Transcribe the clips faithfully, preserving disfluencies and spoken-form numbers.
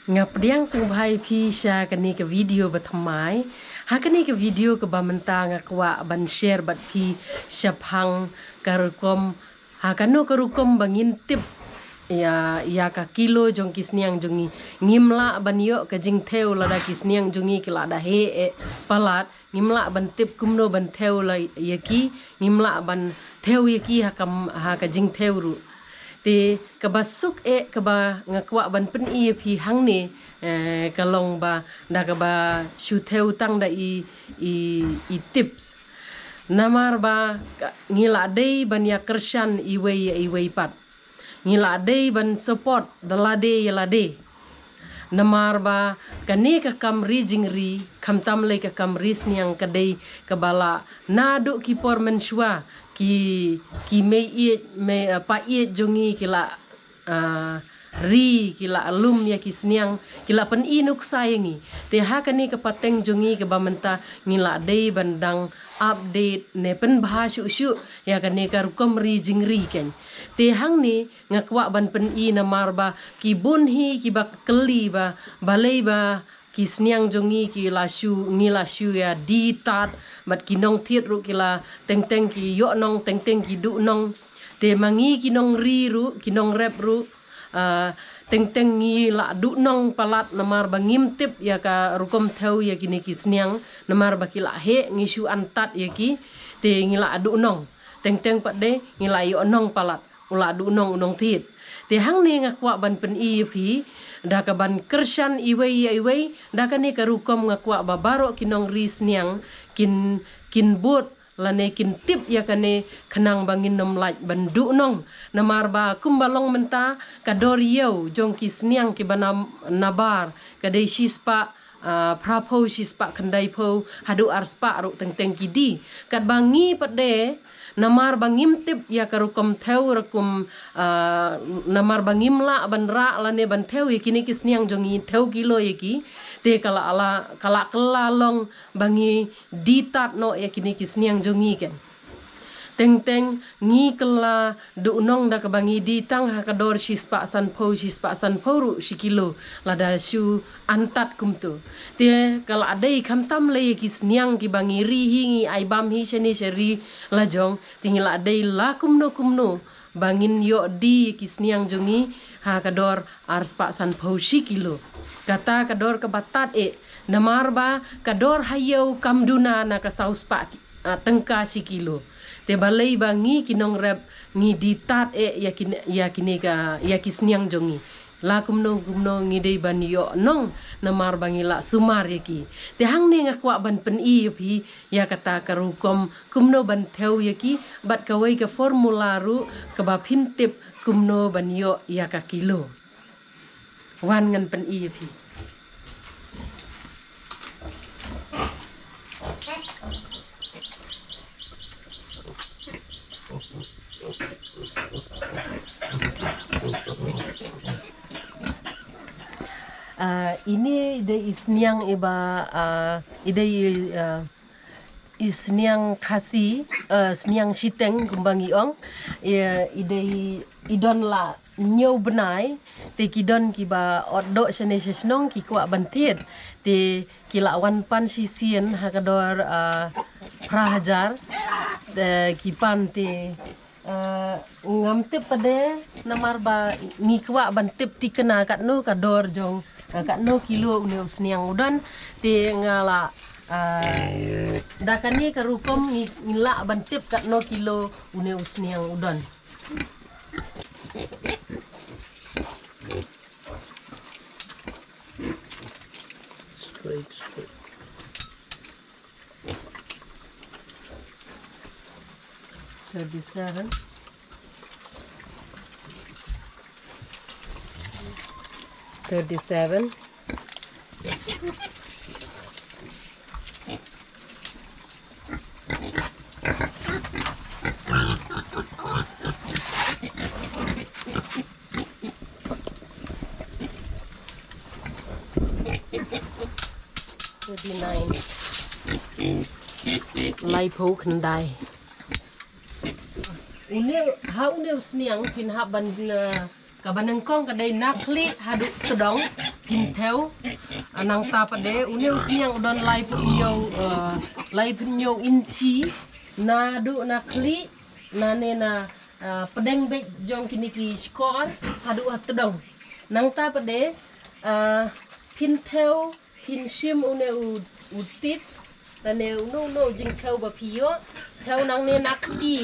Nga pdiang sngewbha ïa phi sha kane ka video ba thymmai. Ha kane ka video kaba mynta nga kwah ban share bad phi shaphang ka rukom, ha kano ka rukom ba ngin tip ïa, ïa ka kilo jong ki sniang jong ngi. Ngim lah ban ïoh ka jingthew lada ki sniang jong ngi ki la da heh eh palat. Ngim lah ban tip kumno ban thew la ïa ki, ngim lah ban thew ïa ki ha ka, ha ka jingthew ruh. Te kaba suk eh kaba nga kwah ban pyni ïa phi hangne, eh, ka long ba da kaba shu thew tang da i, i, i tips. Namar ba ka, ngi la dei ban ïa kyrshan iwei ïa iwei pat. Ngi la dei ban support da lade ïa lade. Namar ba kane ka kam ri jingri, khamtam lei ka kam ri sniang ka dei kaba la naduh ki por mynshuwa ki, ki mei ïeit, mei, eh, pa ïeit jong ngi ki la, ah, ri, ki la lum ïa ki sniang, ki la pyni nuksa ïa ngi. Te ha kane ka pateng jong ngi kaba mynta ngi la dei ban dang update ne pynbha shuh shuh ïa kane ka rukom ri jingri kein. Te hangne nga kwah ban pyni namar ba ki bun hi kiba kylli ba balei ba ki sniang jong ngi ki la shu, ngi la shu ïa die tad, bad ki nongthied ruh ki la teng teng ki ïoh nong, teng teng ki duh nong. Te ma ngi ki nongri ruh, ki nongrep ruh, ah, teng teng ngi la duh nong palat namar ba ngim tip ïa ka rukom thew ïa kine ki sniang, namar ba ki la heh ngi shu antad ïa ki, te ngi la duh nong. Teng teng pat de ngi la ïoh nong palat, u la duh nong u nongthied. Te hangne nga kwah ban pyni ïa phi da kaban kyrshan iwei ïa iwei, da kane ka rukom nga kwah ba baroh ki nongri sniang kin, kin bud lane kin tip ïa kane khnang ba ngin ym lait ban duh nong. Namar ba kumba long mynta ka dor ïew jong ki sniang kiba na, nabar ka dei shispah, ah, phraphew, shispah khyndaiphew haduh arspah ruh teng teng ki die. Katba ngi pat de namar ba ngim tip ïa ka rukom thew rukom, ah, namar ba ngim lah ban rah lane ban thew ïa kine ki sniang jong ngi, thew kilo ïa ki. Te ka la, la, ka la kylla long ba ngi die tad noh ïa kine ki sniang jong ngi kein. Teng teng ngi kylla duh nong da kaba ngi die tang ha ka dor shispah sanphew, shispah sanphew ruh shi kilo lada shu antad kumto. Te ka la dei khamtam lei ki sniang kiba ngi ri hi, ngi ai bam hi shane sha ri lajong, te ngi la dei la kumno kumno ba ngin ïoh die ki sniang jong ngi ha ka dor arspah sanphew shi kilo. Kata ka dor kaba tad eh, namar ba ka dor ha ïew kam duna na ka sawspah ki, ah, tyngka shi kilo. Te balei ba ngi ki nongrep ngi die tad eh ïa ki, ïa kine ka, ïa ki sniang jong ngi. La kumno kumno ngi dei ban ïoh nong namar ba ngi la sumar ïa ki. Te hangne nga kwah ban pyni ïa phi ïa kata ka rukom kumno ban thew ïa ki bad kawei ka formula ruh kaba phin tip kumno ban ïoh ïa ka kilo. Wan ngan pyni ïa phi. Ah, ine i dei i sniang iba, ah, i dei, ah, i sniang Khasi, eh, sniang shiteng kumba ngi ong. I, i dei i don la hynñiew bnai, te ki don kiba ot doh shane sha shnong ki kwah ban thied. Te ki la wan pan shisien ha ka dor, eh, phra hajar. Te ki pan te, eh, ngam tip pat de namar ba ngi kwah ban tip thikna katno ka dor jong, eh, katno kilo une u sniang u don. Te nga la, eh, da kane ka rukom ngi, ngi lah ban tip katno kilo une u sniang u don. Straight, straight. Thirty-seven. Thirty-seven. Thirty-nine. Laiphew khyndai. Une, ha une u sniang phin hap ban, eh, kaba nyngkong ka dei na khlieh haduh tdong. Phin thew, ah, nangta pat de, une u sniang u don laiphew hynñiew, ah, laiphew hynñiew inchi, naduh na khlieh, nane na, ah, pdeng beit jong kine ki shkor, haduh ha tdong. Nangta pat de, ah, phin thew, phin shim une u, u tit, lane uno uno u jingthew ba phi ïoh, thew nangne na kti,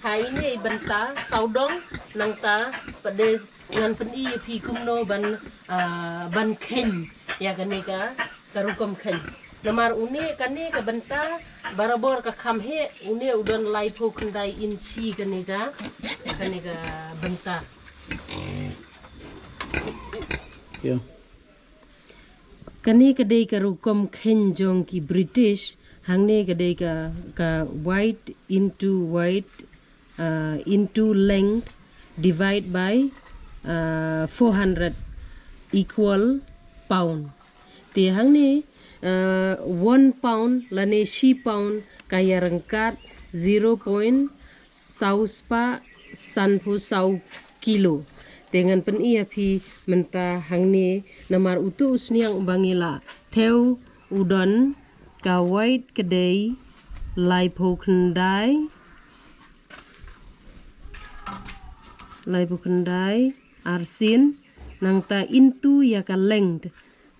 ha ine i bynta, sawdong, nangta pat de ngan pyni ïa phi kumno ban, ah, ban kheiñ, ïa kane ka, ka rukom kheiñ. Namar une kane ka bynta, barabor ka kham heh, une u don laiphew khyndai inchi kane ka, kane ka bynta. Kane ka dei ka rukom kheiñ jong ki British, hangne ka dei ka, ka weight into weight, uh, into length, divide by, uh, four hundred equal pound. Te hangne, uh, one pound lane shi pound ka ïa ryngkat zero point saw spah sanphew saw kilo. Te ngan pyni ïa phi mynta hangne namar utu u sniang uba ngi la thew u don ka weight ka dei laiphew khyndai, laiphew khyndai arsien, nangta into ïa ka length,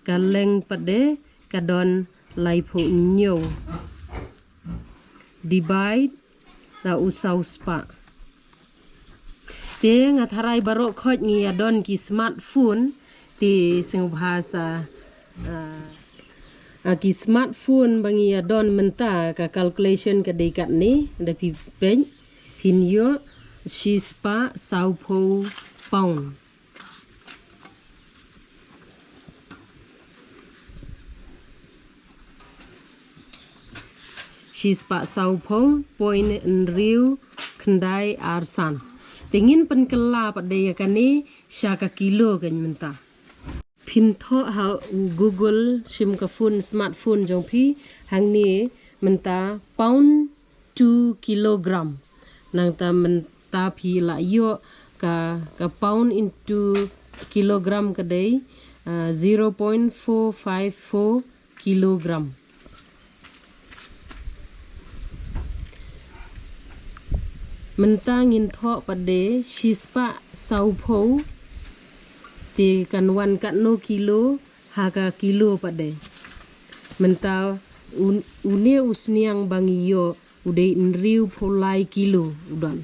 ka length pat de ka don laiphew hynñiew. Divide da u saw spah. Te nga tharai baroh khoit ngi ïa don ki smartphone, te sngewbha sa, ah, ah, ki smartphone ba ngi ïa don mynta ka calculation ka dei katne, da phi peit, phin ïoh shi spah sawphew pound. Shi spah sawphew point hynriew khyndai ar san. Te ngin pynkylla pat de ïa kane sha ka kilo kan mynta. Phin thoh ha u Google shim ka phone, smartphone jong phi, hangne mynta pound to kilogram. Nangta mynta phi la ïoh ka, ka pound into kilogram ka dei, ah, zero point four five four kilogram. Mynta ngin thoh pat de shi spah sawphew, te kan wan katno kilo, ha ka kilo pat de. Mynta un-, une u sniang ba ngi ïoh u dei hynriewphew lai kilo u don.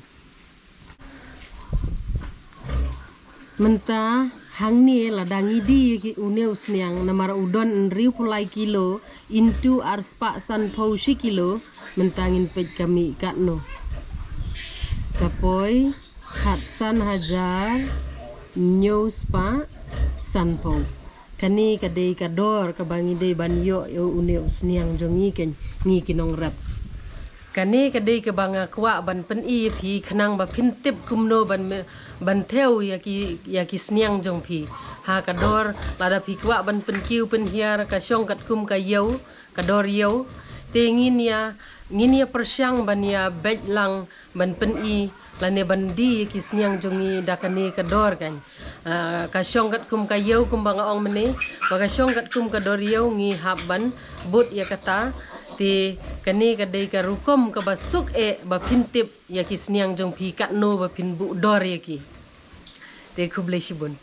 Mynta hangne lada ngi die une u sniang namar u don hynriewphew lai kilo into ar spah sanphew shi kilo, mynta ngin peit ka mih katno. Ka poi khatsan hajar hynñiew spah sanphew. Kane ka dei ka dor kaba ngi dei ban ïoh ïa une u sniang jong ngi, ngi ki nongrep. Kane ka dei kaba nga kwah ban pyni ïa phi khnang ba phin tip kumno ban me-, ban thew ïa ki, ïa ki sniang jong phi. Ha ka dor, lada phi kwah ban pynkiew pynhiar ka shong katkum ka ïew, ka dor ïew. Te ngin ïa, ngin ïa pyrshang ban ïa beit lang ban pyni lane ban die ïa ki sniang jong ngi da kane ka dor kan. Ah, ka shong katkum ka ïew kumba nga ong mynne, ba ka shong katkum ka dor ïew ngi hap ban bud ïa kata. Te kane ka dei ka rukom kaba suk eh ba phin tip ïa ki sniang jong phi katno ba phin buh dor ïa ki. Te khublei shibun.